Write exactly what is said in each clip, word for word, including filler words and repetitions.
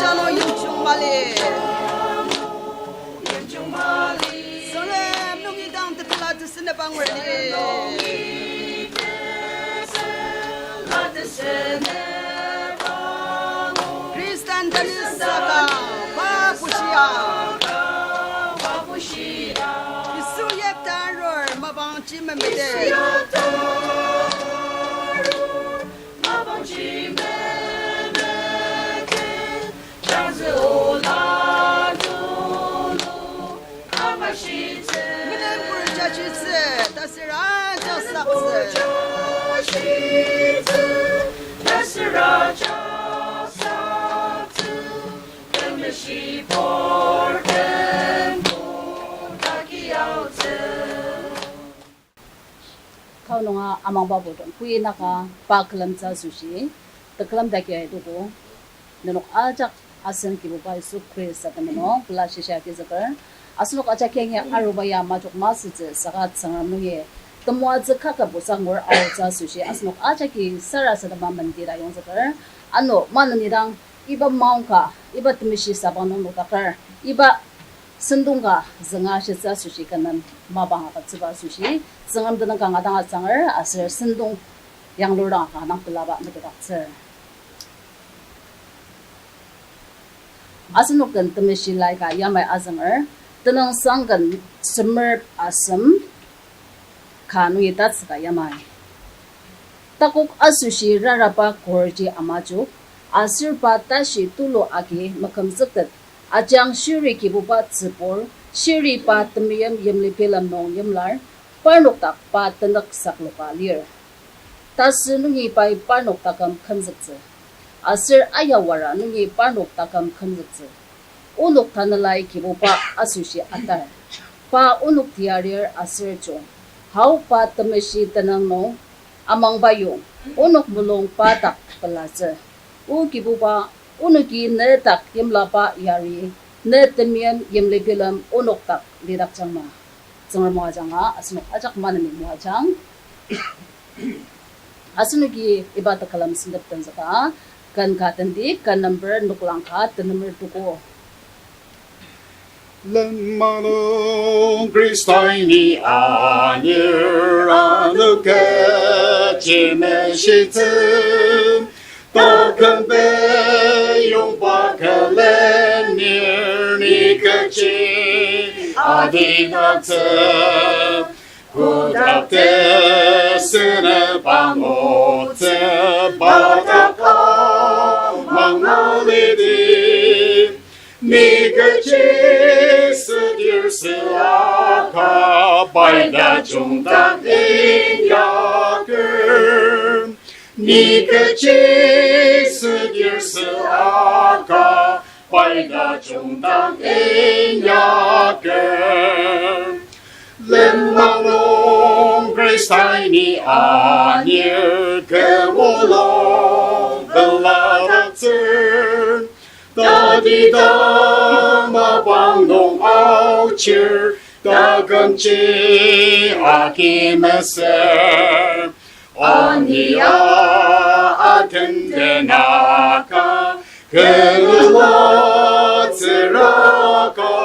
Ano yimchung mali. Tsüngrem nungi dang tetela tesünep angur ni. Khristan tali saka, pa bushia. Yisu yep tarur, mapang ji memete. Menen pur jajitsü, tasüra jasaktsü. Kau nunga amangba bodong, kui naka pa külemtsü asoshi, tekülem daki aituko, nenok ajak asen Kibuba Yisu Khrista temenung pela shisa agizüker, asenok ajak yangi aruba ya majok masütsü saka Tsüngrem nungi temoatsü kaka busa ngur aotsü asoshi, asenok ajaki sarasadema mendita yongzüker, ano maneni dang iba maongka, iba temeshi sabang nung nokdaker, iba sentong ka zünga shitsü asoshi kü nem mapang agütsüba asoshi, Tsüngrem tenüng kanga dang atsanger aser sentong yanglur dang kanga dang pelaba metetdaktsür. Asenok ken temeshi lai ka yamai azünger, tenüngsang ken semer asem ka nungi tatsüka yamai. Takok asoshi raraba korji amajuk, aser pa tashi tulu agi mekümzüktet, ajang shiri Kibuba tsübur, shiri pa temeim yimli bilem nung yimlar, parnok dak pa tenük sakloka lir. Tasü nungi pai parnok taküm kümzüktsü, aser ayawara nungi parnok taküm kümzüktsü. Onok tanelai Kibuba asoshi atar. Pa onok tiarir aser jung. Hau pa temeshi tenüng nung amangba yong, onok mulung pa dak pelatsü. O Kibuba, onoki ne dak yimlaba yari, ne temeim yimli bilem onok dak lidakjangma. Tsüngrem moajanga, asenok ajak maneni moajang. Asenoki iba tekülem sentep tenzüka, ken ka tendi, ken number noklang ka tenemer tuko. Lenmang nung Khristai ni anir anogo jemeshitsü, taküm beyongba külen nir ni kechi adidaktsü. Kotak tesünep angutsü, pa dak amang malidi. Ni kechi südir süaka, pai tajung dak inyaker. Ni kechi südir süaka, pai tajung dak inyaker. Lenmang nung Khristai ni anir kü mulung peladaktsür. Tatidang mapang nung aochir, takümji agi mesür. Ania atendenaka, kenela tsüraka.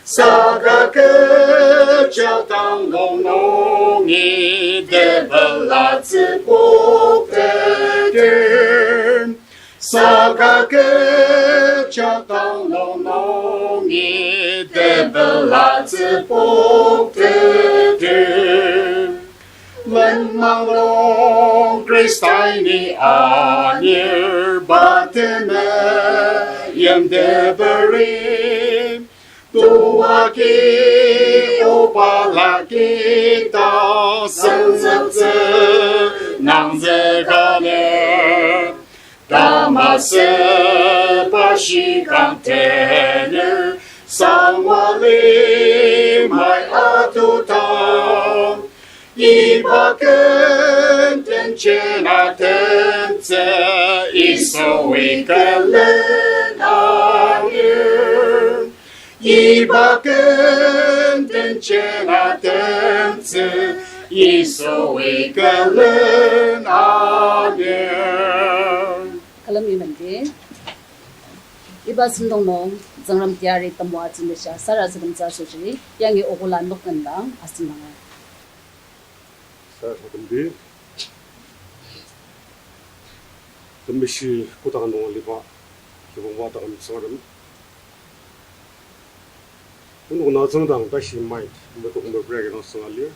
Saka kecha tang nung nungi tepela tsübokteter. Saka kecha tang nung nungi tepela tsübokteter. Lenmang nung Khristai ni anir pa temeim teperi. Tuaki oba laki ta senzüktsü nangzükaner. Tamasü pa shikang tener, sangwa limai atutang. Iba ken tenjen atentsü, Yisui külen anir. Iba ken tenjen atentsü, Yisui külen anir. Külemi menti. Iba sentong nung, Tsüngrem teyari temoatsü meshia sarasademtsü asoshi, yangi okula noknendang asendanger. Sarasademdi. Temeshi kodang nung aliba, Kibuba taküm Tsüngrem. Onok na tsüngdang tashi mait, metok mepragi dang sünga lir.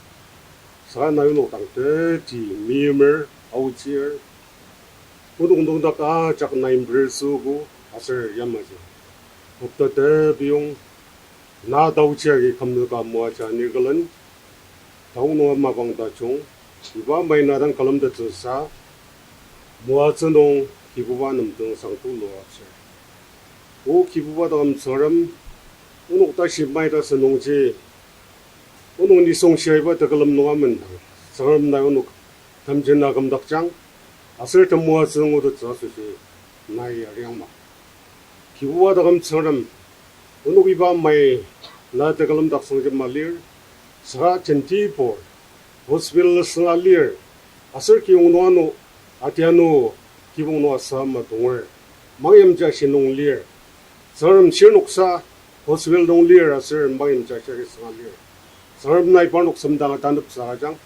Saka nai onok dang teti meimer, aotsir. Onok nungdak ajak nai mper süogo, aser yamaji. Opta tepiyong, na taochi agi kümzüka moaja nirkelen, taonung mapang tajung, iba mai na dang külemtettsüsa, moatsü nung Kibuba nem tenüngsang tulu aser. O Kibuba taküm Tsüngrem, onok tashi mai ta sünungji, onok nisung shia iba tekülem nunga mendang, Tsüngrem nai onok temjena kümdakjang, aser temoatsü ngutettsü asoshi nai yariangma. Kibuba taküm Tsüngrem, onok iba mai na tekülem dak süngjema lir, saka jentibur, hospital sünga lir, aser kiyong nung ano, atianu, kibong nung asa ama tonger, mangyimja shi nung lir, Tsüngrem shirnoksa, hospital nung lir aser mangyimja shia agi sünga lir. Tsüngrem nai parnok semdang ataneptsü agüjang,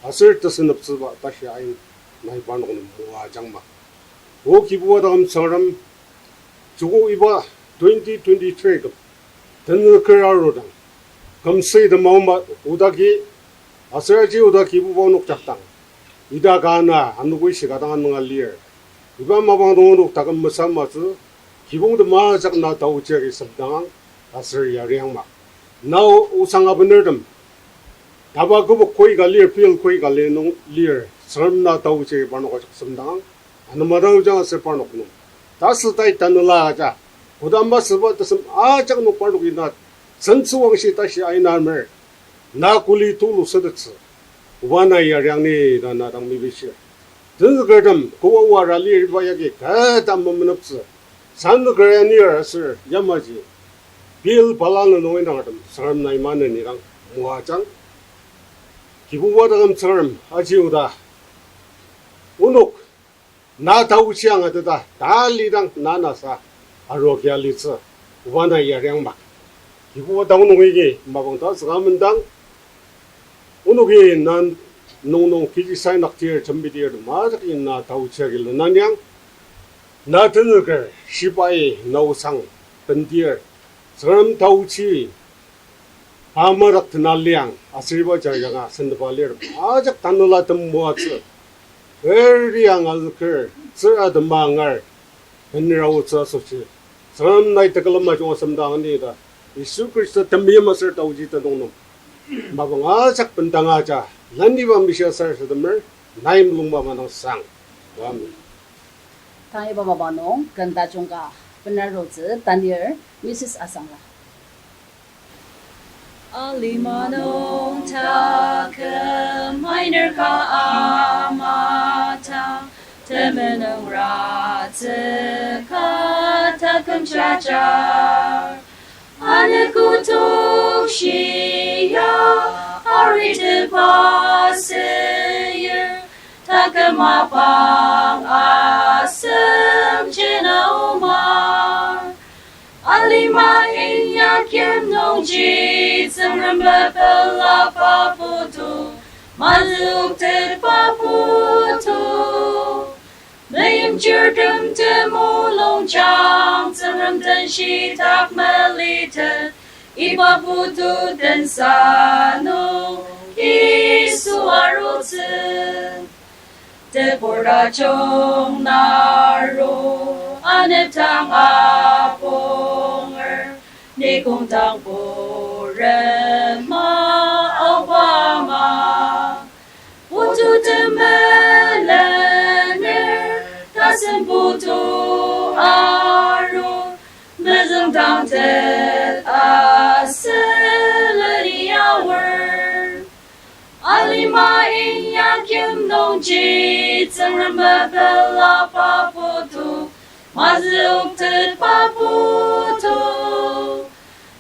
aser tesüneptsüba tashi ain nai parnok nem moajangma. O Kibuba taküm Tsüngrem, joko iba twenty twenty-three küm, tenüker arudang, kümsüi temangma odagi, aser aji oda Kibuba onok jakdang, ita kana anogoi shika dang anunga lir. Iba mapang nung onok taküm mesamatsü, kibong temajak na taochi agi semdangang, aser yariangma. Na osang abenertem, taba kübok koi ka lir, pil koi ka lir nung lir, Tsüngrem na taochi agi parnok ajak semdangang, anema dang ojang aser parnok nung tasü tai tanela aja, kodama süba tesem ajak nung parnoki na sentsüwangshi tashi aina mer, na kuli tulu sütettsü, oba na yariang ni ta na dang mepishir. Tenzükertem koba oa rali riba yagi keta memeneptsü, sanüker anir aser yamaji, pil balala nung inangertem Tsüngrem nai maneni dang moajang. Kibuba taküm Tsüngrem aji oda, onok na taochi angateta talidang na nasa aruakia litsü, oba na yariangma. Kibuba taonung agi mapang ta saka mendang, onoki na nung nung kechi sai naktir jembitir temajak ina taochi agi lenaniang, na tenzüker shibai na osang bendir, Tsüngrem taochi pa madak tena liang, aser iba jajanga sentepa lir ajak tanela temoatsü, keri angazüker, tsüra tema angar, benira otsü asoshi, Tsüngrem nai tekülem ajunga semdang ni ta, Yisu Khrista temeim aser taochi tenüng nung mapang ajak bendang aja, laniba mishia sarasademer, nai mulungba manang sang. Amen. Tang iba mapang nung ken tajung ka benarutsü tanir, Missus Asangla. Alima nung taküm minor ka ama ta, temenen ratsü ka taküm jajar. Anogo tokshia aritepa süyir, taküm mapang asem jena omar. Alima inyakyim nungji Tsüngrem mepelaba putu, mazüktetba putu. Meimchirtem temulungjang Tsüngrem den shitak melitet, iba putu tensa nung Yisu arutsü. Tebur tajung naro anepdang aponger, nikong dang purema aoba ama. Putu temelener, tasen putu aru, mezüngdangtet aseleni aor. Alima inyakyim nungji Tsüngrem mepelaba putu, mazüktetba putu.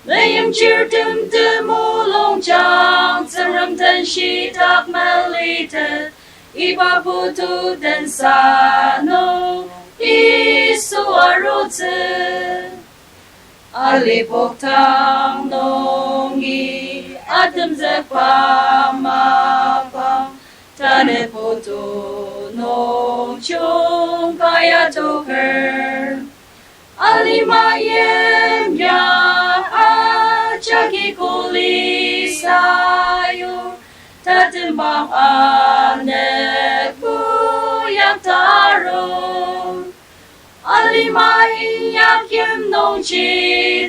Meimchirtem temulungjang Tsüngrem den shitak melitet, iba putu tensa nung Yisu arutsü. Alipok tang nungi atemzükba mapang, tanü putu nung jungkai atoker. Alima yimya ajaki kuli sayur, tatembang anepuyang tarung. Alima inyakyim nungji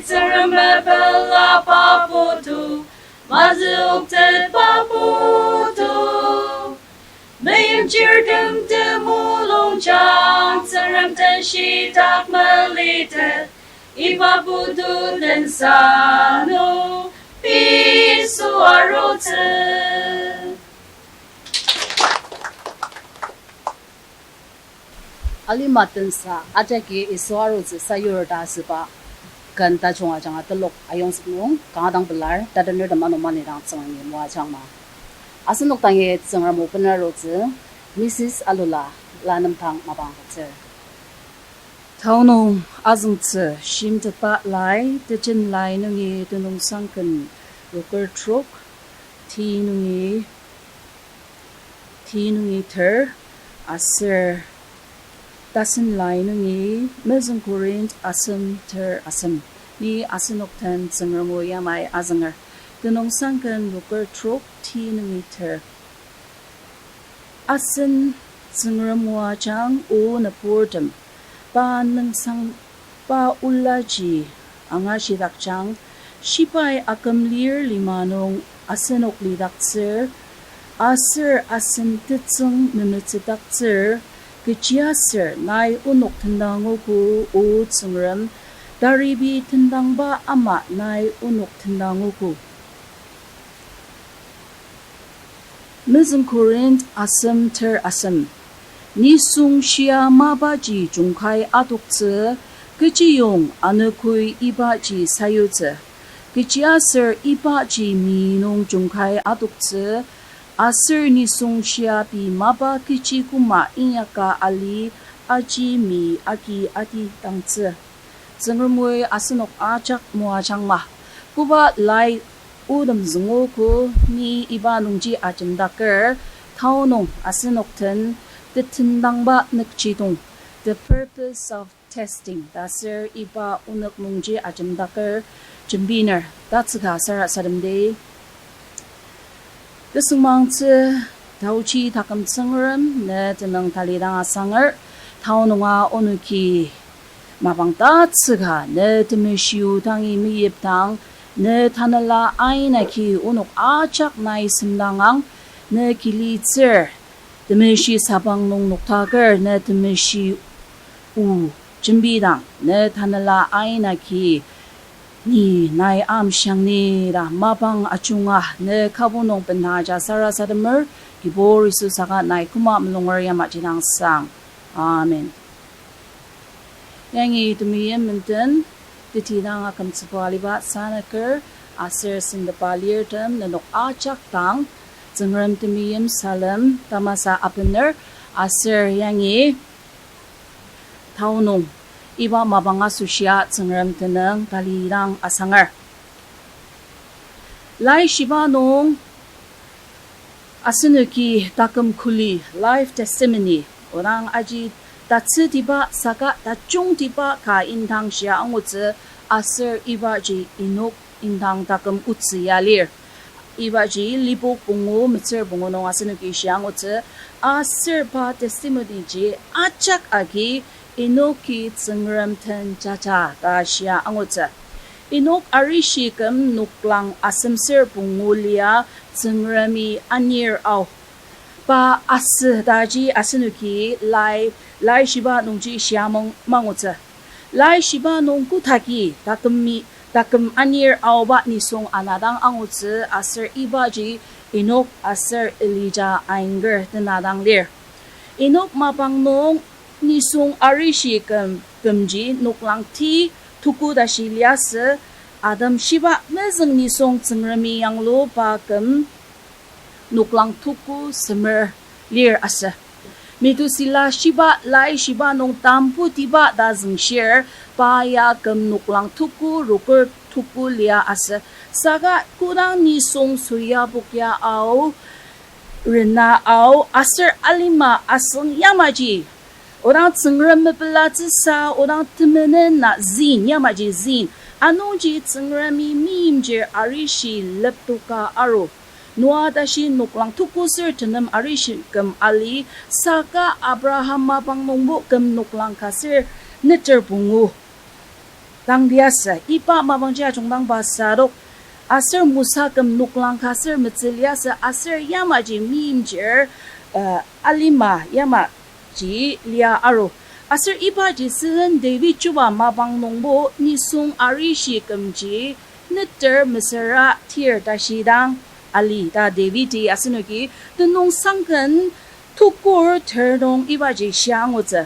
Tsüngrem mepelaba putu, mazüktetba putu. Meimchirtem temulungjang Tsüngrem den shitak melitet, iba putu tensa nung Yisu arutsü. Alima tensa ajaki Yisu arutsü sayur ta asüba ken tajung ajanga telok ayongzük nung kanga dang pelar, tatenertem ano manidang Tsüngremi moajangma. Asenok dangi Tsüngrem o bener arutsü, Missus Alula la nemdang mapang agütsür. Tao nung azüngtsü shimtetba lai, tejen lai nungi tenüngsangken rokür trok, ti nungi, ti nungi ter, aser tasen lai nungi mezüng Korinth asem ter asem. Ni asenok den Tsüngrem o yamai azünger. Tenüngsangken rokür trok, ti nungi ter. Asen Tsüngrem o ajang, O nüburtem, pa nüngsang, pa olaji angashidakjang, shibai aküm lir lima nung asenok lidaktsür, aser asen tetsüng memetsüdaktsür, kechiaser nai onok tendangogo, O Tsüngrem, taribi tendangba ama nai onok tendangogo. Mezüng Korinth asem ter asem. Nisung shia mapaji jungkai adoktsü, kechiyong anükoi ibaji sayutsü. Kechiaser ibaji mi nung jungkai adoktsü, aser nisung shia pei mapa kechi koma inyaka ali aji mi agi atidangtsü. Tsüngrem oi asenok ajak moajangma. Koba lai otem züngogo ni iba nungji ajemdaker, tao nung asenok den tetendangba nükjidong, The Purpose of Testing, ta aser iba onük nungji ajemdaker jembiner, tatsüka sarasademdi. Tesüngmangtsü taochi taküm Tsüngrem, ne tenüng talidang asanger, tao nunga onoki mapang tatsüka ne temeshi o dangi meyipdang, ne tanela aina ki onok ajak nai semdangang, ne kilitsür, temeshi sabang nung noktaker, ne temeshi o jembidang, ne tanela aina ki ni nai amshiang ni ta mapang ajunga, ne kabu nung bena aja sarasademer, Kibur Yisu saka nai küma mulunger yamaji dang sang. Amen. Yangi temeim menden, tetidang akümtsüba aliba sanaker, aser sentepa lirtem nenok ajak dang, Tsüngrem temeim salem tamasa abener, aser yangi tao nung iba mapang asoshia Tsüngrem tenüng talidang asanger. Laishiba nung asenoki taküm kuli life testimony, odang aji tatsütiba saka tajungtiba ka indang shia angutsü aser ibaji Enok indang taküm otsü ya lir. Ibaji Lipok pungu, metsür pungu nung asenoki shia angutsü aser pa testimony ji ajak agi Enoki Tsüngrem den jaja ta shia angutsü. Enok arishi küm noklang asemser pungu lia Tsüngremi anir ao. Pa asü taji asenoki lai, laishiba nungji shia mang-, mangutsü. Laishiba nung kotaki takümi, taküm anir aoba nisung anadang angutsü aser ibaji Enok aser Elija ainger tenadang lir. Enok mapang nung nisung arishi küm, kümji noklang ti tuku tashi liasü, Adam shiba mezüng nisung Tsüngremi yanglu pa küm noklang tuku semer lir asü. Metusela shiba, lai shiba nung tambutiba ta züngshir, pa ya küm noklang tuku, roker tuku lia asü. Saka kodang nisung soyapok ya ao, rena ao, aser alima asüng yamaji, odang Tsüngrem mepelatsüsa, odang temenen na zin, yamaji zin. Anungji Tsüngremi meimchir arishi leptoka aru. Noa tashi noklang tuku ser tenem arishi küm ali, saka Abraham mapang nungbo küm noklang ka ser neter pungu. Tang liasü, iba mapangji ajungdangba sadok, aser Mosa küm noklang ka ser metsü liasü, aser yamaji meimchir, uh, alima yamaji lia aru. Aser ibaji sülen David chuba mapang nungbo nisung arishi kümji neter mesüra tir tashi dang ali ta Davidi asenoki tenüng sangken tukur ter nung ibaji shia angutsü.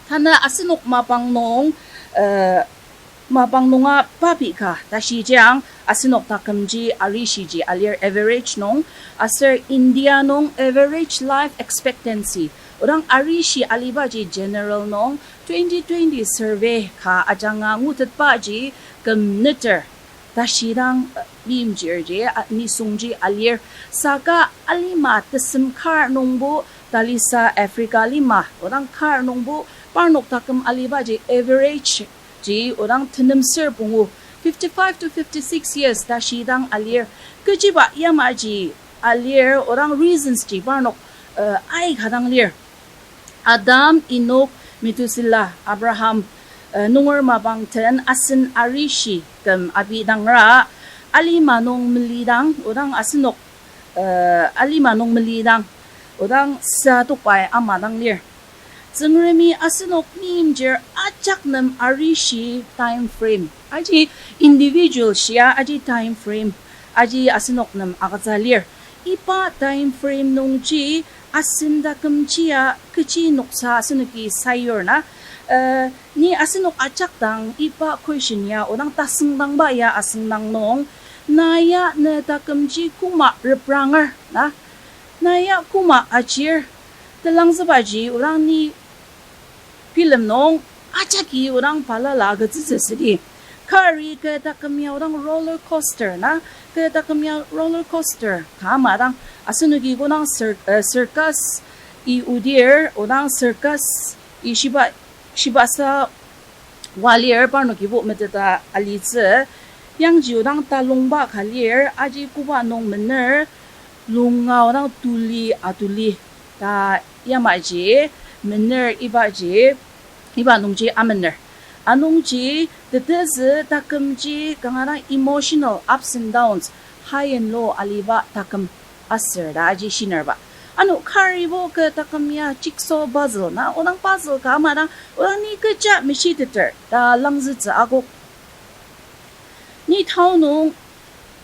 Tanü asenok mapang nung, uh, mapang nunga papi ka tashijiang asenok takümji arishiji alir average nung, aser India nung average life expectancy, odang arishi alibaji general nung twenty twenty survey ka ajanga ngutetbaji küm neter tashi dang, uh, meimchirji, uh, nisungji alir. Saka alima tesem kar nungbo talisa Africa lima, odang kar nungbo parnok taküm alibaji average ji odang tenem ser pungu, fifty-five to fifty-six years tashi dang alir. Kechiba yamaji alir, odang reasons ji parnok, uh, aika dang lir. Adam, Enok, Metusela, Abraham, uh, nunger mapang ten asen arishi küm abidangra, alima nung melidang, odang asenok, uh, alima nung melidang, odang satokbai ama dang lir. Tsüngremi asenok meimchir ajak nem arishi time frame. Aji individual shia aji time frame. Aji asenok nem agütsü lir. Iba time frame nungji asen takümjia kechi noksa asenoki sayur na. Uh, ni asenok ajak dang iba question ya, odang tasüngdangba ya asüngdang nung, na ya ne takümji koma repranger na? Na ya koma achir? Telangzübaji odang ni bilem nung ajaki odang balala agütsütsü südi. Kari kü taküm ya odang roller coaster na, kü taküm ya roller coaster ka ama dang, asenoki kodang cir-, uh, circus i odir, odang circus i shiba, shibasa walir parnokibo meteta alitsü, yangji odang talongba ka lir, aji koba nung mener, lunga odang tuli atuli ta yamaji mener ibaji, iba nungji amener. Anungji tetezü takümji kanga dang emotional ups and downs, high and low aliba taküm aser ta aji shinerba. Ano karibo kü taküm ya jigsaw puzzle na, odang puzzle ka ama dang, odang ni kecha meshiteter ta langzütsü akok. Ni tao nung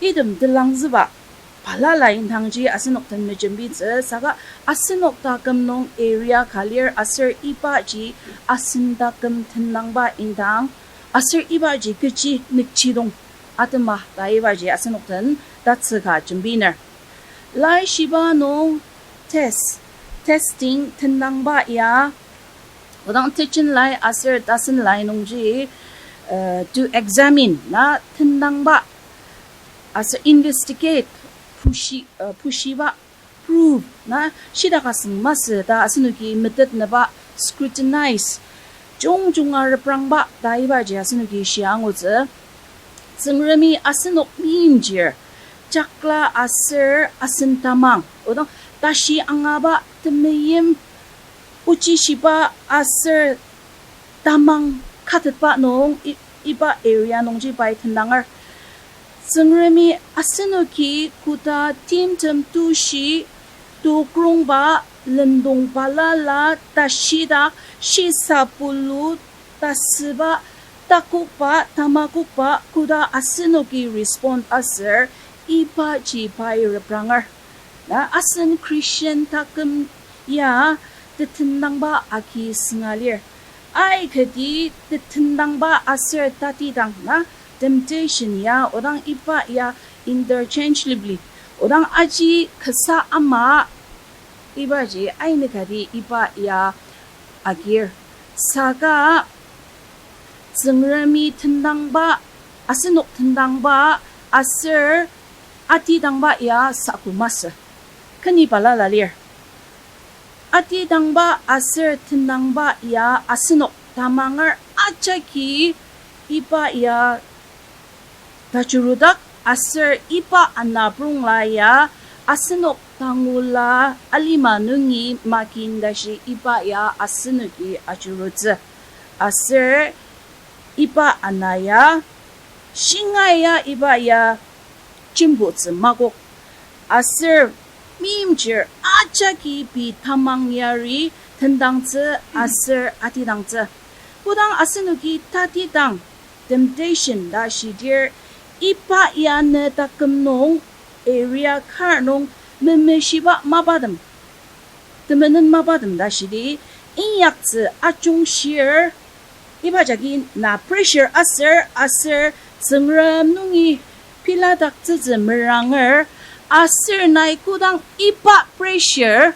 item telangzüba balala indangji asenok den mejembitsü saka asenok taküm nung area ka lir aser ibaji asen taküm tenangba indang aser ibaji kechi nükjidong atema ta ibaji asenok den tatsüka jembiner. Laishiba nung test, testing tenangba ya, odang tejen lai aser tasen lai nungji, uh, to examine na tenangba aser investigate, pushi, uh, pushiba, prove na shidaka süng masü ta asenoki metetnüba, scrutinize, jungjunga reprangba ta ibaji asenoki shia angutsü. Tsüngremi asenok meimchir, jakla aser asen tamang, odang tashi angaba temeim, ochi shiba aser tamang katetba nung i-, iba area nungji pai tenanger. Tsüngremi asenoki koda timtem tushi, tokrongba, lendong balala, tashidak, shisa pulu, tasüba, takokba, tamakokba, koda asenoki respond aser, ibaji pai repranger. Na asen Christian taküm ya tetendangba agi sünga lir. Aikati tetendangba aser tatidang na temptation ya, odang iba ya interchangeably, odang aji kasa ama Ibaji aini kati iba ya agir. Saka Tsüngremi tendangba, asenok tendangba, aser atidangba ya saku masü. Keni balala lir. Atidangba aser tendangba ya asenok tamanger ajaki iba ya tajurudak aser iba ana prongla ya asenok tangula alima nungi makin tashi iba ya asenoki ajurutsü. Aser iba ana ya, shinga ya iba ya jembutsü makok. Aser meimchir ajaki pei tamang yari tendangtsü aser atidangtsü. Kodang asenoki tatidang, temptation ta shidir, iba ya ne taküm nung, area kar nung, memeshiba mapatem, temenen mapatem ta shidi, inyaktsü ajungshir, iba jagi na pressure aser, aser Tsüngrem nungi piladaktsütsü meranger, aser nai kodang iba pressure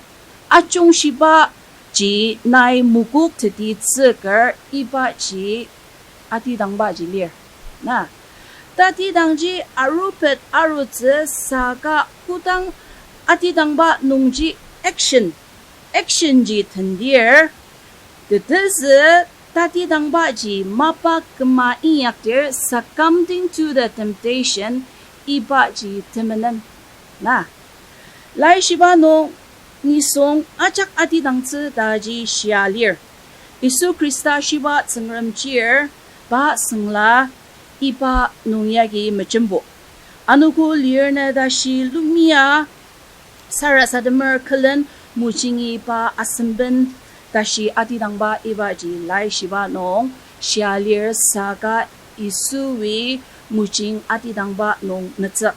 ajungshiba ji nai mokok tetitsüker ibaji atidangbaji lir. Na, tatidangji arupet arutsü saka kodang atidangba nungji action, action ji tendir, tetezü tatidangbaji mapa küma inyakdir, succumbing to the temptation, ibaji temenen. Na, Laishiba nung nisung ajak atidangtsü taji shia lir. Yisu Khrista shiba Tsüngrem chir, pa süngla iba nung yagi mejembo. Anogo lir na tashi lumia sarasademer külen mojingi pa asemben tashi atidangba ibaji Laishiba nung shia lir saka Yisui mojing atidangba nung metsük.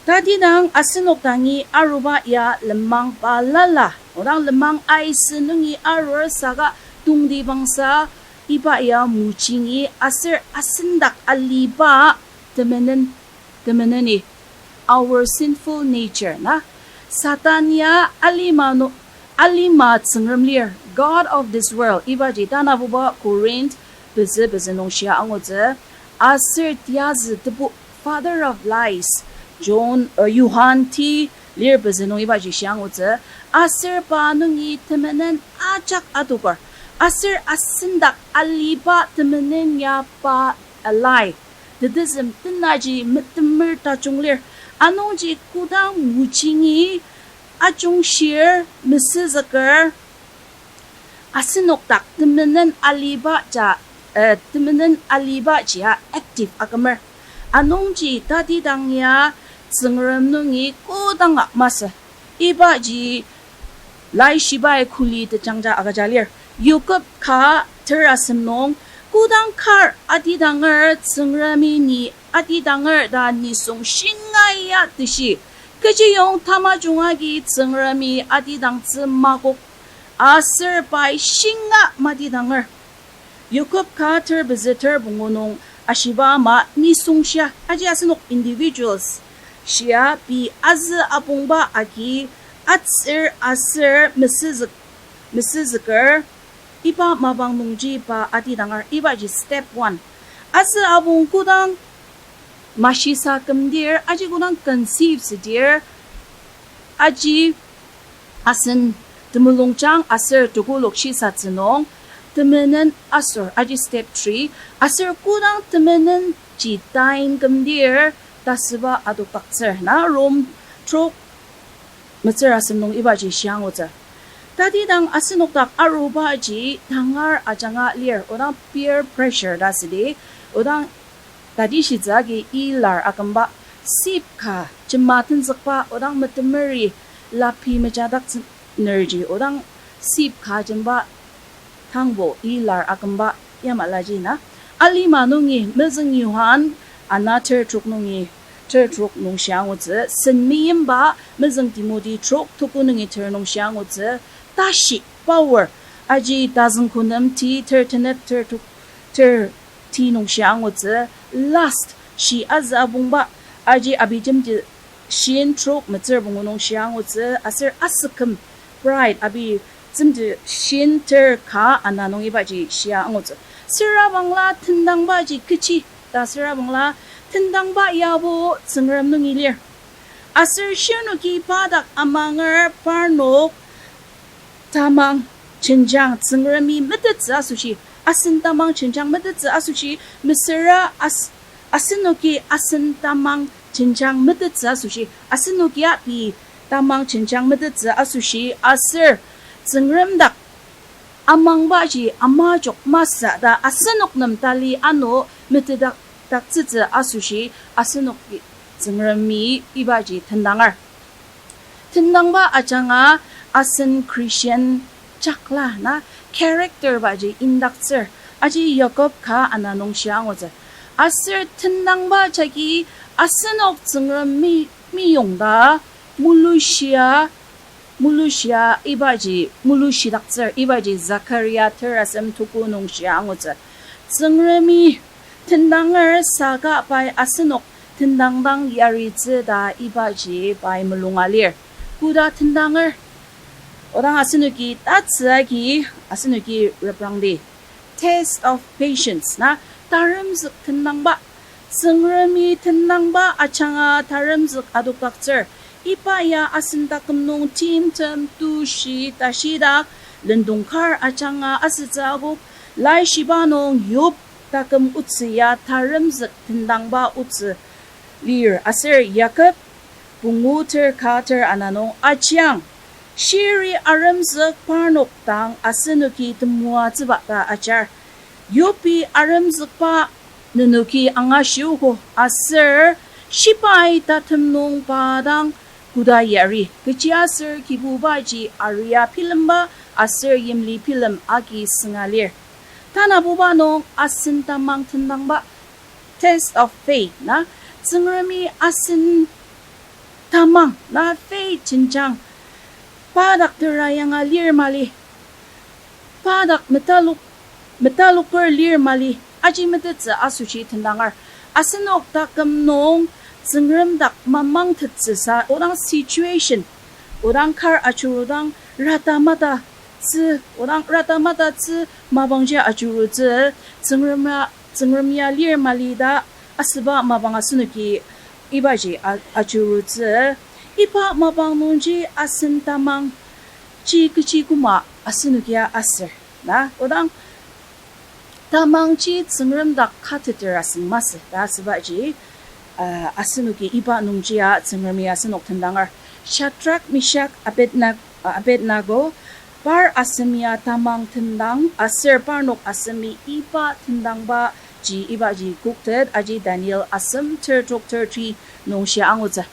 Tatidang asenok dangi aruba ya lenmang balala, odang lenmang aisü nungi arur saka tongtibangsa iba ya mojingi aser asendak aliba temenen, temeneni, our sinful nature na. Satan ya alima nu-, alima tsüngrem lir, God of this world, ibaji tanabuba Corinth pezü pezü nung shia angutsü, aser tiyazü tebu, father of lies, John, uh, Johan ti lir pezü nung ibaji shia angutsü, aser pa nungi temenen ajak adoker, aser asendak aliba temenen ya pa a lie, tetezüm tenaji metemer tajung lir, anungji kodang mojingi ajungshir mesüzüker, asenok dak temenen aliba ja, eh, temenen aliba jia active akümer. Anungji tatidang ya Tsüngrem nungi kodanga masü. Ibaji Laishibai kuli tejangja agüja lir. Yakob ka ter asem nung, kodang kar atidanger Tsüngremi ni atidanger ta nisung shingaia teshi, kechiyong tamajung agi Tsüngremi atidangtsü makok, aser pai shinga matidanger. Yakob ka ter pezü ter pungu nung ashiba ama nisung shia, aji asenok individuals shia pei azü apongba agi atsür aser mesüzük-, mesüzüker, iba mapang nungji pa atidanger, ibaji step one. Azü apong kodang mashisa kümdir, aji kodang conceive südir, aji asen temulungjang aser tekolak shisatsü nung, temenen asür, aji step three, aser kodang temenenji tain kümdir, tasüba adokdaktsür na, Rom trok metsür asem nung ibaji shia angutsü. Tatidang asenok dak arubaji tangar ajanga lir, odang peer pressure ta südi, odang tatishitsü agi ilar akümba, sip ka jema tenzükba, odang metemeri laphi mejadaktsü nerji, odang sip ka jemba tangbo ilar akümba yamalaji na. Alima nungi mezüng Johan ana ter trok nungi, ter trok nung shia angutsü, sen meimba mezüng Timoti trok tuku nungi ter nung shia angutsü, tashi power, aji tazüng konem ti ter tenet ter trok ter ti nung shia angutsü, lust, shi azü apongba, aji abijemji shin trok metsür pungu nung shia angutsü, aser asüküm, pride, abi, tsümji shin ter ka ana nung ibaji shia angutsü. Sürabangla tendangbaji kechi ta sürabangla tendangba yabo Tsüngrem nungi lir. Aser shirnoki pa dak amanger parnok tamang jenjang Tsüngremi metettsü asoshi, asen tamang jenjang metettsü asoshi, mesüra as-, asenoki asen tamang jenjang metettsü asoshi, asenoki a pei tamang jenjang metettsü asoshi, aser Tsüngrem dak amangbaji amajok masü ta asenok nem tali ano metetdak, daktsütsü asoshi, asenoki Tsüngremi ibaji tendanger. Tendangba ajanga asen Christian jakla na character baji indaktsür, aji Jakob ka ana nung shia angutsü. Aser tendangba jagi asenok Tsüngrem mi, meyong ta mulushia, mulushia ibaji, mulushidaktsür ibaji Zakaria terasem tuku nung shia angutsü. Tsüngremi tendanger saka pai asenok tendangdang yaritsü ta ibaji pai mulunga lir. Koda tendanger? Odang asenoki tatsü agi asenoki reprangdi. Test of patience na, taremzük tendangba. Tsüngremi tendangba ajanga taremzük adokdaktsür. Iba ya asen taküm nung timtem tushi tashidak lendong kar ajanga asütsü akok, Laishiba nung Yob taküm otsü ya taremzük tendangba otsü lir aser Jakob pungu ter ka ter ana nung ajiang, shiri aremzük parnok dang asenoki temoatsüba ta ajar. Yobi aremzükba nenoki angashiogo aser shibai tatem nung pa dang koda yari, kechiaser Kibubaji aria bilemba aser yimli bilem agi sünga lir. Tanabuba nung asen tamang tendangba, test of faith na, Tsüngremi asen tamang na faith jenjang pa dak tera yanga lir mali, pa dak metalok, metaloker lir mali, aji metettsü asoshi tendanger. Asenok taküm nung Tsüngrem dak mamangtettsüsa, odang situation, odang kar ajurudang rata mata tsü, odang rata mata tsü mapangji ajurutsü, Tsüngrem ya, Tsüngrem ya lir mali ta asüba mapang asenoki ibaji a-, ajurutsü. Iba mapang nungji asen tamang ji kechi küma asenokia aser na, odang tamangji Tsüngrem dak kateter asüng masü ta asübaji, uh, asenoki iba nungjia Tsüngremi asenok tendanger. Shadrak, Meshak, Abedna-, uh, Abednego, par asem ya tamang tendang aser parnok asemi iba tendangba ji ibaji koktet aji Daniel asem ter trok ter ti nung shia angutsü.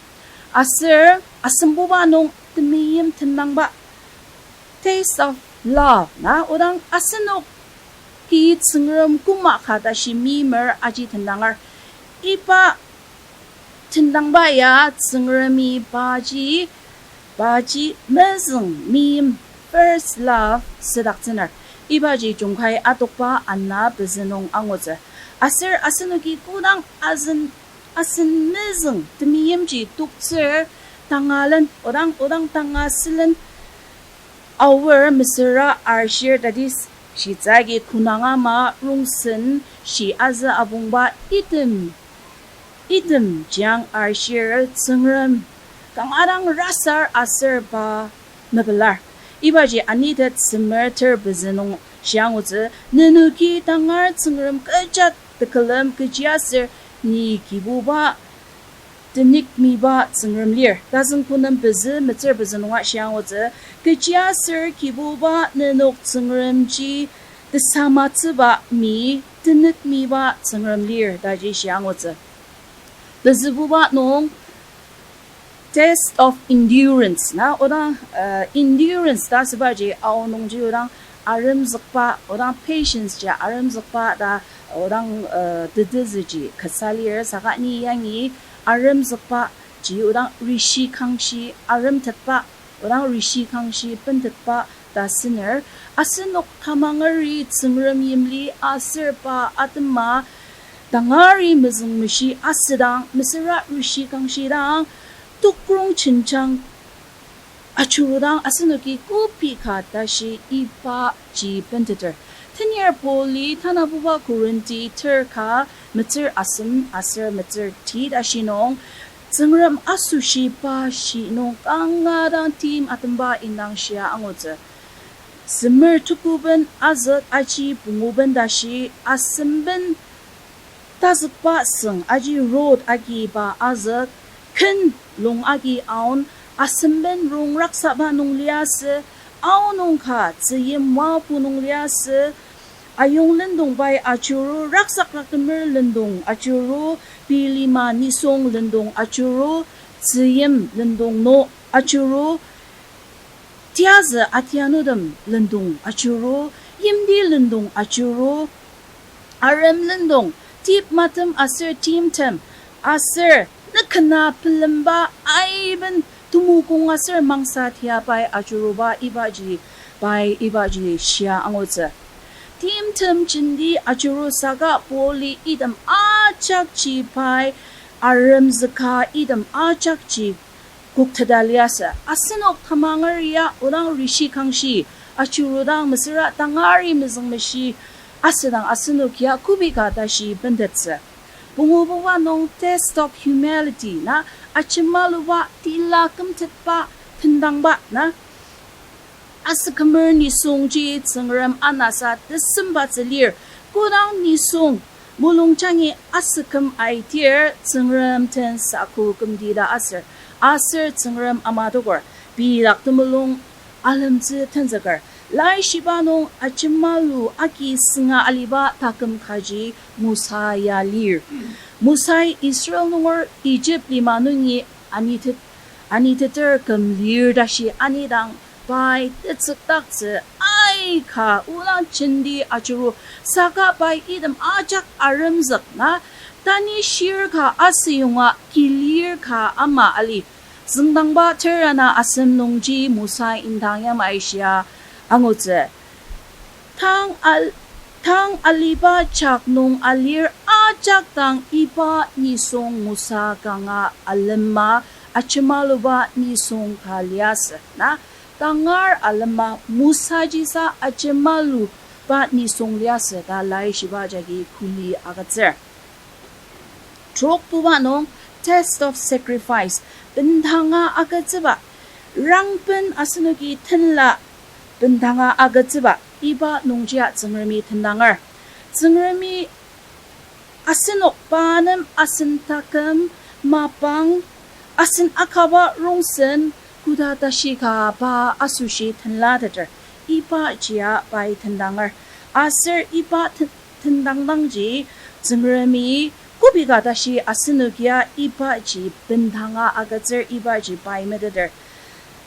Aser asembuba nung temeim tendangba, taste of love na, odang asenoki Tsüngrem küma ka tashi meimer aji tendanger. Iba tendangba ya Tsüngremi paji, paji mezüng meim, first love südaktsüner. Ibaji Jungkai atokba ana pezü nung angutsü. Aser asenoki kodang asen, asen mezüng temeimji toktsür, tangalen, odang, odang tanga sülen, aor mesüra arshir tadis, shitsü agi konang ama rongsen shi azü abongba item, item jiang arshir Tsüngrem kanga dang rasar aser pa mepelar. Ibaji Anitet semer ter pezü nung shia angutsü, nenoki tangar Tsüngrem kecha tekülem kechiaser ni Kibuba tenikmiba Tsüngrem lir. Tazüng Kunem pezü metsür pezü nunga shia angutsü, kechiaser Kibuba nenok Tsüngremji tesamatsüba mi tenikmiba Tsüngrem lir taji shia angutsü. Pezübuba nung test of endurance na, odang, uh, endurance ta asübaji aonungji odang aremzükba, odang patience ji aremzükba ta odang, uh, tetezüji kasa lir, saka ni yangi aremzükba ji odang rishi kangshi aremtetba, odang rishi kangshi bentetba ta süner, asenok tamangeri Tsüngrem yimli aser pa atema tangari mezüngmeshi asüdang, mesüra rishi kangshi dang, tokrong jenjang ajurudang asenoki kobi ka tashi ibaji benteter. Tenyar Pauli tanabuba Korinti ter ka metsür asem aser metsür ti tashi nung, Tsüngrem asoshi pa shi nung kanga dang tim atemba indang shia angutsü. Semer tuku ben azük aji pungu ben tashi, asemben tazükba süng aji rod agi pa azük, ken lung agi aon, asemben rong raksaba nung liasü, aonung ka tzüyim moapu nung liasü, ayong lendong pai ajuru, raksak raktemer lendong ajuru, pei lima nisung lendong ajuru, tzüyim lendong no ajuru, tiazü atianutem lendong ajuru, yimti lendong ajuru, arem lendong, tip matem aser timtem, aser ne kena pelemba aiben temokong aser mangsa tia pai ajuruba ibaji, pai ibaji shia angutsü. Timtem jenti ajuru saka Pauli item ajakji pai aremzüka item ajakji kokteta liasü. Asenok tamanger ya odang rishi kangshi ajurudang mesüra tangari mezüngmeshi asüdang asenok ya kobi ka tashi bentettsü. Pungububa nung test of humility na, ajemaluba tila kümtetba tendangba na, asükümer nisungji Tsüngrem anasa tesembatsü lir. Kodang nisung mulungjangi asüküm aitir, Tsüngrem tensa ko kümdida aser, aser Tsüngrem ama tokor, pei dak temulung alemtsü tenzüker. Laishiba nung ajemalu agi sünga aliba taküm kaji Mosa ya lir. Mosai Israel nunger Egypt lima nungi anitet-, aniteter küm lir tashi anidang pai tetsükdaktsü aika ola jenti ajuru saka pai item ajak aremzük na tanü shir ka asüyonga kilir ka ama ali. Züngdangba ter ana asem nungji Mosa indang yamai shia angutsü. Tang al-, tang aliba jak nung alir ajak dang iba nisung Mosa kanga alema ajemaluba nisung ka liasü na, tangar alema Mosa jisa ajemaluba nisung liasü ta Laishiba jagi kuli agütsür. Trokbuba nung test of sacrifice, bendanga agütsüba, rangben asenoki tenla bendanga agütsüba, iba nungjia Tsüngremi tendanger. Tsüngremi asenok pa nem asen taküm, mapang, asen akaba rongsen, koda tashi ka pa asoshi tenlateter, iba jia pai tendanger. Aser iba ten-, tendangdangji Tsüngremi kobi ka tashi asenokia ibaji bendanga agütsür ibaji pai meteter.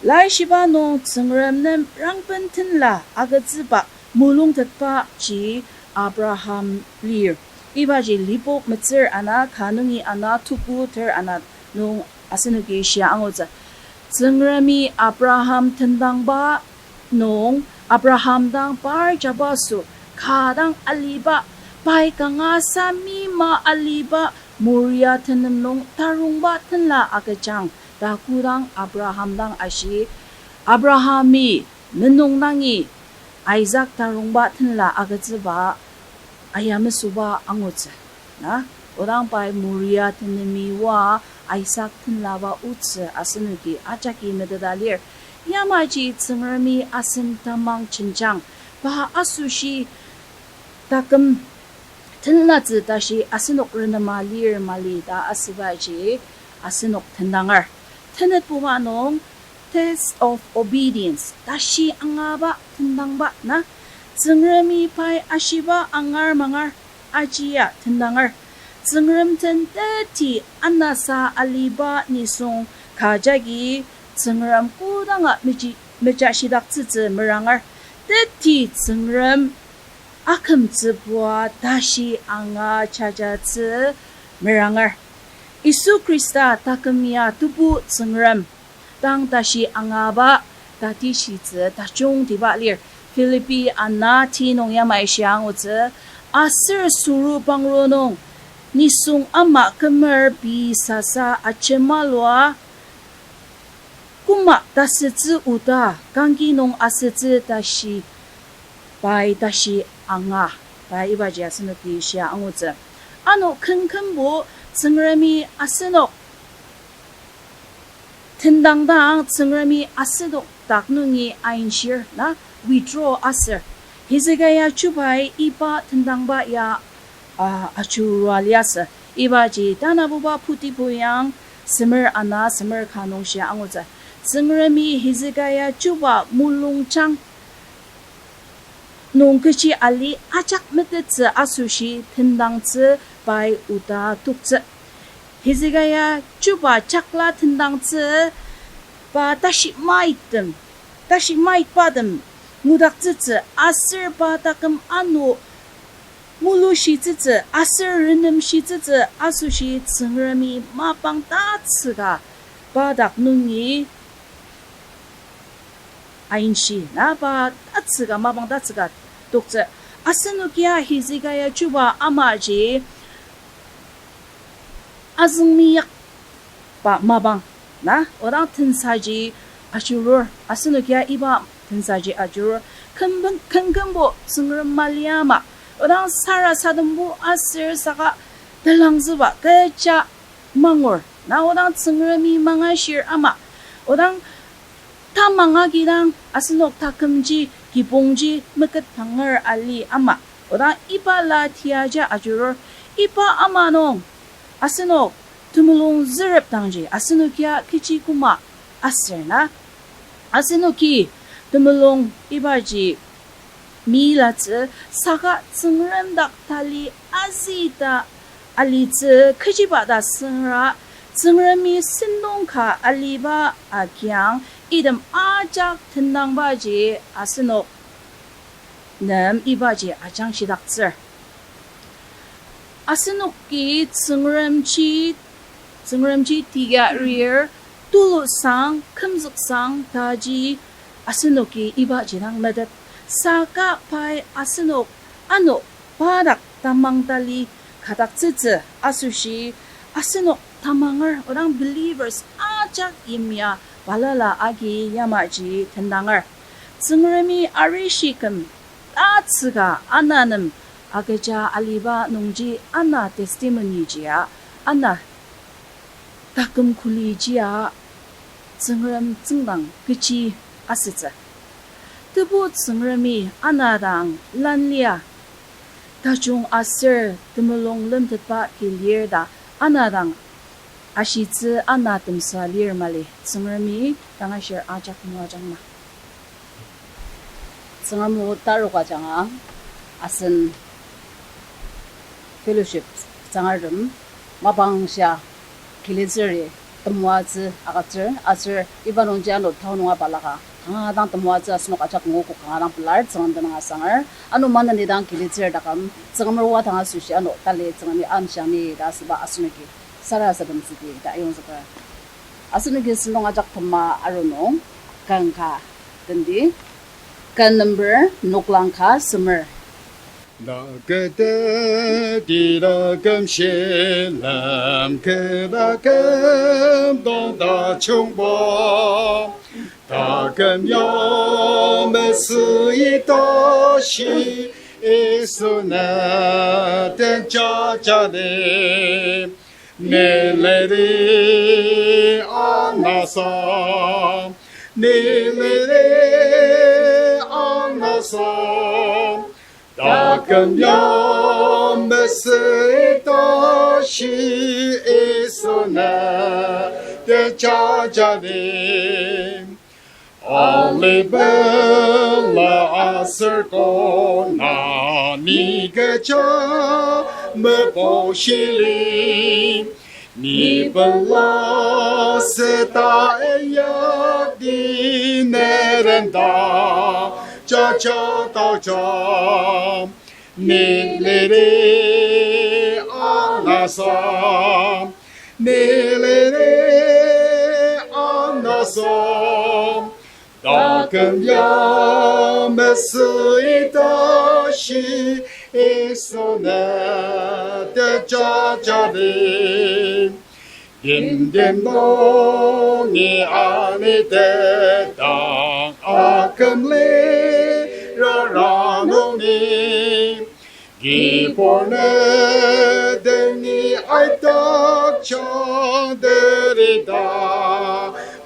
Laishiba nung Tsüngrem nem rangben tenla agütsüba mulungtetbaji Abraham lir. Ibaji Lipok metsür ana ka nungi ana tuku ter ana nung asenoki shia angutsü. Tsüngremi Abraham tendangba nung Abraham dang par jabaso ka dang aliba, pai kanga samima aliba Moria tenem nung tarongba tenla agüjang ta kodang Abraham dang ashi, Abrahami menung dangi Isaac tarongba tenla agütsüba ayamesüba angutsü. Na, odang pai Moria tenemi oa Isaac tenlaba otsü asenoki ajaki meteta lir. Yamaji Tsüngremi asen tamang jenjang, pa asoshi taküm tenlatsü tashi asenok renema lir mali ta asübaji asenok tendanger. Tenetbuba nung test of obedience, tashi angaba tendangba na, Tsüngremi pai ashiba angar mangar ajia tendanger. Tsüngrem den teti anasa aliba nisung ka jagi Tsüngrem kodanga meji-, mejashidaktsütsü meranger. Teti Tsüngrem akümtsübua tashi anga jajatsü meranger. Yisu Khrista taküm ya Tebu Tsüngrem dang tashi angaba tatishitsü tajungtiba lir. Philippi ana ti nung yamai shia angutsü, aser suru pangro nung nisung ama kümer pei sasa ajemalua Koma tasütsü oda, kangki nung asütsü tashi, pai tashi anga, ta ibaji asenoki shia angutsü. Ano kümkümbo Tsüngremi asenok tendangdang Tsüngremi asenok dak nungi ainshir na withdraw aser. Hezekiah chubai iba tendangba ya, a, ajurua liasü. Ibaji tanabuba putipu yang semer ana semer ka nung shia angutsü. Tsüngremi Hezekiah chuba mulungjang nung kechi ali ajak metettsü asoshi tendangtsü pai oda toktsü. Hezekiah chuba jakla tendangtsü pa tashi maitem, tashi maitbatem ngudaktsütsü aser pa taküm ano mulushitsütsü aser renemshitsütsü asoshi Tsüngremi mapang tatsüka pa dak nungi ainshi, na pa tatsüka, mapang tatsüka toktsü. Asenokia Hezekiah chuba amaji azüngmeyakba mapang, na, odang tensaji ajurur, asenokia iba tensaji ajurur, kümben-, kümkümbo Tsüngrem mali ama, odang sarasadembo aser saka telangzüba kecha mangur, na odang Tsüngremi mangashir ama, odang tamang agidang asenok takümji, kibongji meketpanger ali ama, odang iba la tiaja ajurur, iba ama nung asenok temulung zürep dangji asenokia kechi koma aser na, asenoki temulung ibaji meilatsü saka Tsüngrem dak tali azüta alitsü kechiba ta süngra Tsüngremi sentong ka aliba agiang item ajak tendangbaji asenok nem ibaji ajangshidaktsür. Asenoki Tsüngremji, Tsüngremji tiarir, tulusang, kümzüksang, taji asenoki ibaji dang metet. Saka pai asenok ano pa dak tamang tali kadaktsütsü asoshi asenok tamanger odang believers ajak yimya balala agi yamaji tendanger. Tsüngremi arishi küm tatsüka ana nem agüja aliba nungji ana testimony jia, ana taküm kuli jia Tsüngrem tsüngdang kechi asütsü. Tebu Tsüngremi ana dang lanlia tajung aser temulung lemtetba ki lir ta ana dang ashitsü ana temsa lir mali. Tsüngremi tangashir ajak moajangma. Tsüngrem o taroka ajanga asen fellowship tsangartem mapang shia kilitsüri temoatsü agütsür, aser iba nungji ano tao nunga balaka kanga dang temoatsü asenok ajak nguogo kanga dang pelar Tsüngrem tenüng asanger. Ano maneni dang kilitsür taküm Tsüngrem o tanga asoshi ano tali Tsüngremi amshia ni ta asüba asenoki sarasademtsüdi ta ayongzüker. Asenoki sentong ajak tema aru nung, ken ka tendi, ken number noklang ka semer. Na kete tila küm shilem keta küm dong ta chungbo. Taküm ya mesü ita shi Yisu ne tenjajadi. Ni liri anasa, ni liri anasa. Taküm ya mesü ita shi Yisu ne tenjajadi. Alibela aser kona ni kecha meposhili. Ni pela seta eya di nerenda jaja taja. Ni liri anasa, ni liri anasa. Taküm ya mesü ita shi Yisu ne tenjajadi. Timtem nungi anitetang akümli rara nungi, kibur ne dengi aitak chang derita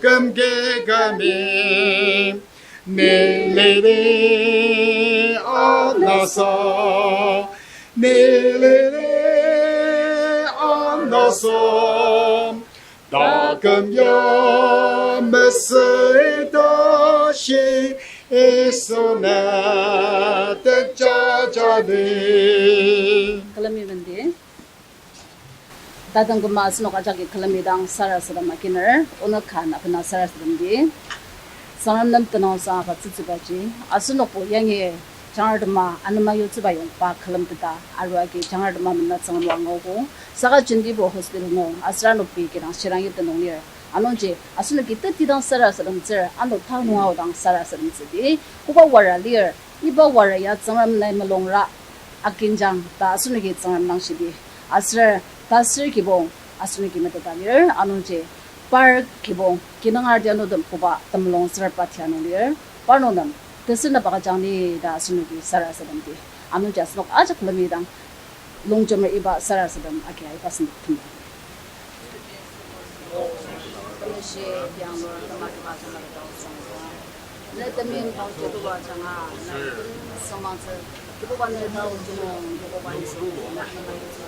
kümki kami. Ni lili anasa, ni lili anasa, taküm ya mesüi tashi, Yisu ne tekjajadi. Külemi mendi. Tatang küma asenok ajaki külemi dang sarasadem akiner, onok ka na bena sarasademdi. Tsüngrem nem tenüngsang agütsütsübaji, asenokbo yangi jangratema anema yutsüba yong pa külemteta, arua agi jangratema mena Tsüngrem o anguogo, saka jentibo hospital nung, aser ano pei kidang shirang yipten nung lir. Anungji, asenoki teti dang sarasademtsür, ano tang nung aodang sarasademtsüdi, koba wara lir, iba wara ya Tsüngrem nai mulungra akinjang ta asenoki Tsüngrem dang shidi. Aser tasür kibong asenoki meteta lir, anungji par kibong kinungerti anotem koba temulung sür pa tia nung lir, parnok nem tesünep agüjang ni ta asenoki sarasademdi. Anungji asenok ajak külemi dang longjemer iba sarasadem agi aiba asenok temulung. Temeshi tiang lur tema kiba ajanga tao sangwa. Ne temeim taoji tulu ajanga, na ken sangmangtsü, Kibuba ne taoji nung, Kibuba Yisu, na anema yutsü.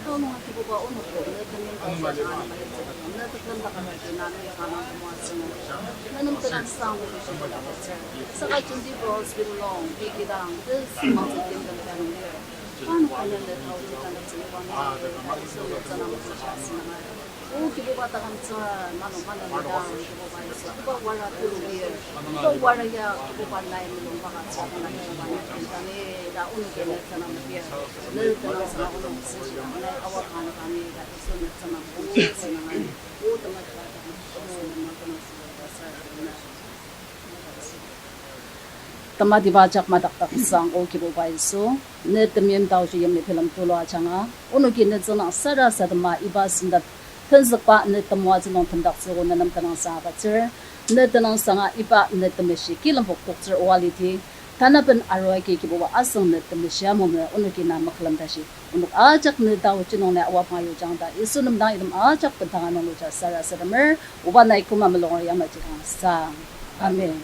Tao nunga Kibuba onokbo, ne temeim taoji ajanga anema yutsü. Ne tekülem takar agi na ne kanga temoatsü nung. Ne nem tenüngsang nungji shidi takar tsür. Saka jenti bros bilong, kidang, te sangmangtsü timtem tanung lir. Ano kanya ne taoji tanü tsüngba na, na Yisu ne tsüngda moksa sha sinanga. O Kibuba takam tsüra, mano mano nidang, Kibuba Yisu, Kibuba wara tulu lir. Kibuba wara ya, Kibuba nai mulung baka tsüra na Kibuba ne tentani, ta onoki ne tsüngda mepir. Ne tenüngsang onok sishidang, nai awa kanga kani, ta Yisu ne tsüngda moksa sinanga. O tema Kibuba takam tsüra, mano mano nidang, Kibuba tsüra na. Tematiba ajak madakdaktsüang, O Kibuba Yisu, ne temeim taoji yimli bilem tulu ajanga, onoki ne tsüngdang sarasadema iba sentep tenzükba ne temoatsü nung temdaktsüogo, ne nem tenüngsang agütsür. Ne tenüngsanga iba ne temeshi kilembo toktsür oa lidi, tanaben arua agi Kibuba asüng ne temeshi amunger onoki na mekülem tashi. Onok ajak ne taoji nung ne awa panga yujang ta Yisu nem dang item ajak bendanga nung luja sarasademer, oba nai küma melunger yamaji kanga sang. Amen.